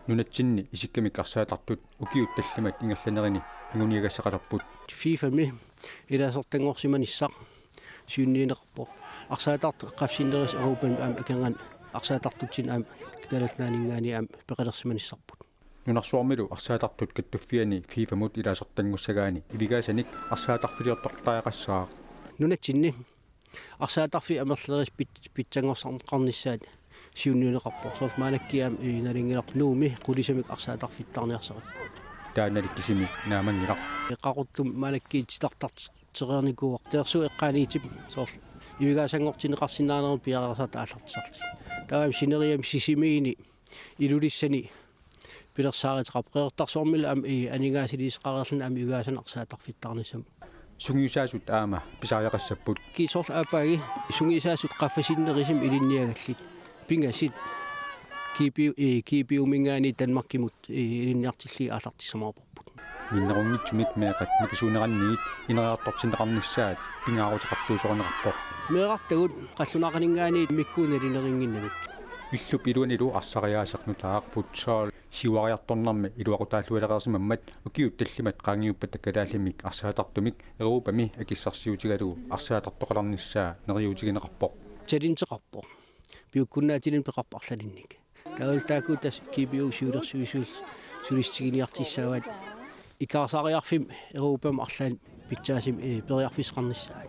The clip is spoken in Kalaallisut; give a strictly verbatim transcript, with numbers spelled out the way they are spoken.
Nunatsinni isikkamik arsaatartut ukiut tallimat ingerlanerini anguniagassaqalerput. FIFA-mi ilaasortanngorsimanissaq siunniunneqarpoq. Arsaatartut qaffassinnerisut Europami aamma akornanni arsaatartutsinnut aamma Kalaallit Nunaanninngaanniit aamma peqalersimanissarput. Nunarsuarmilu arsaatartut kattuffianni FIFA-mut ilaasortanngussagaanni Ivigaasanik arsaatarfiliortortariaqassaaq. Nunatsinni arsaatarfik amerlanerit pit-, pitsanngorsarneqarnissaat siunniunneqarpoq. Soorlu maannakkut aamma, ee, nalunngilarput Nuummi qulisamik arsaatarfittarniarsaripput. Taannali kisimi naammanngilaq. Qaqortumi maannakkut titartartereernikuuvoq. Teersuup eqqaaniitip soorlu Ivigaasanngortinneqarsinnaanermut piareersartut aallartissarlutik. Taava sineriammi Sisimiuni Ilulissani pilersaaruteqarpoq. Qeqertarsuarmilu aamma, ee, aningaasaliisaqareerluni aamma Ivigaasanik arsaatarfittarnissamut. Sungiusaasut aamma pisariaqassapput. Kisianni soorlu aappaagu sungiusaasut qaffasinnerusumik ilinniagallit. Pingasut G P U, ee, G P U-minngaanniit Danmarkimut, ee, ilinniartillugit aallartissamaarparput. Minnerunngitsumik meeqqat mikisuunerannit ineriartortinneqarnissaat pingaaruteqartuusorineqarpoq. Meerartagut qallunaaqaninngaanniit immikkuunnginnamik. Illup iluanilu arsariaaseq nutaaq futsal siuariartornermi iluaqutaallualereersimammat ukiut tallimat qaangiuppata kalaallimik arsaatartumik Europami akissarsiutigalugu arsaatartoqalernissaa neriuutigineqarpoq. Talinteqarpoq. Piukkunnaatilinnut peqarpoq arlalinnik. Taavalu taakku tassa G P U siulersuisut sulissutiginiartussaavaat ikaarsaariarfimmi Europami arlaanni pitsaasumik, ee, periarfissaqarnissaat.